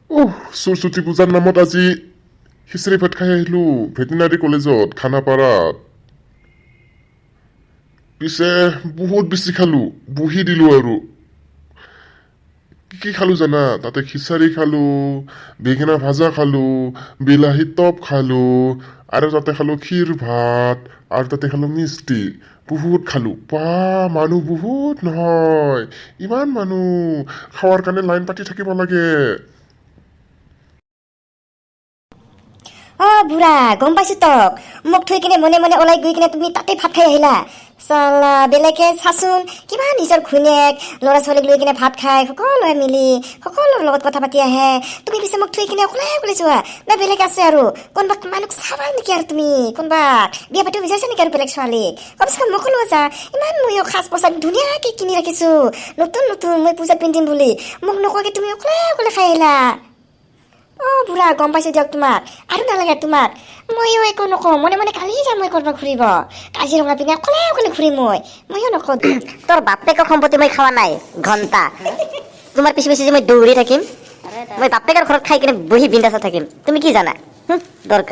অহ, সৰস্বতী পূজাৰ নামত আজি খিচিৰি ভাত খাই আহিলোঁ ভেটেনাৰী কলেজত খানাপাৰাত। পিছে বহুত বেছি খালোঁ, বহি দিলোঁ। আৰু কি কি খালোঁ জানা? তাতে খিচাৰি খালোঁ, বেঙেনা ভাজা খালোঁ, বিলাহী টপ খালোঁ আৰু তাতে খালোঁ ক্ষীৰ ভাত আৰু তাতে খালোঁ মিষ্টি। বহুত খালোঁ বা। মানুহ বহুত নহয়, ইমান মানুহ, খোৱাৰ কাৰণে লাইন পাতি থাকিব লাগে। অ বুঢ়া, গম পাইছো তক। মোক থৈ কিনে মনে মনে ওলাই গৈ কিনে তুমি তাতে ভাত খাই আহিলা। চালা বেলেগে চাচোন, কিমান নিজৰ ঘৈণীয়েক ল'ৰা ছোৱালীক লৈ কিনে ভাত খাই, সকলোৱে মিলি সকলোৰ লগত কথা পাতি আহে। তুমি পিছে মোক থৈ কিনে অকলে অকলে যোৱা না বেলেগ আছে আৰু কোনোবা মানুহক চাবা নেকি? আৰু তুমি কোনোবা বিয়া পাতিব বিচাৰিছা নেকি আৰু বেলেগ ছোৱালীক? কমচে কম মোকো লোৱা যা। ইমান ময়ো সাজ পোছাক ধুনীয়াকে কিনি ৰাখিছো নতুন নতুন, মই পূজাত পিন্ধিম বুলি। মোক নোকোৱাকে তুমি অকলে অকলে খাই আহিলা। অ বুঢ়া, গম পাইছো দিয়ক তোমাক, আৰু নালাগে তোমাক। ময়ো একো নকওঁ, মনে মনে কালি যাম মই ক'ৰবাত ঘূৰিব। কাজিৰঙা পিনে অকলে অকলে ঘূৰিম মই। ময়ো নকওঁ। তোৰ বাপেকৰ সম্পত্তি মই খোৱা নাই ঘণ্টা। তোমাৰ পিছে পিছে যে মই দৌৰি থাকিম, মই বাপেকৰ ঘৰত খাই কিনে বহি বিন্দাছত থাকিম, তুমি কি জানা? দৰকাৰ।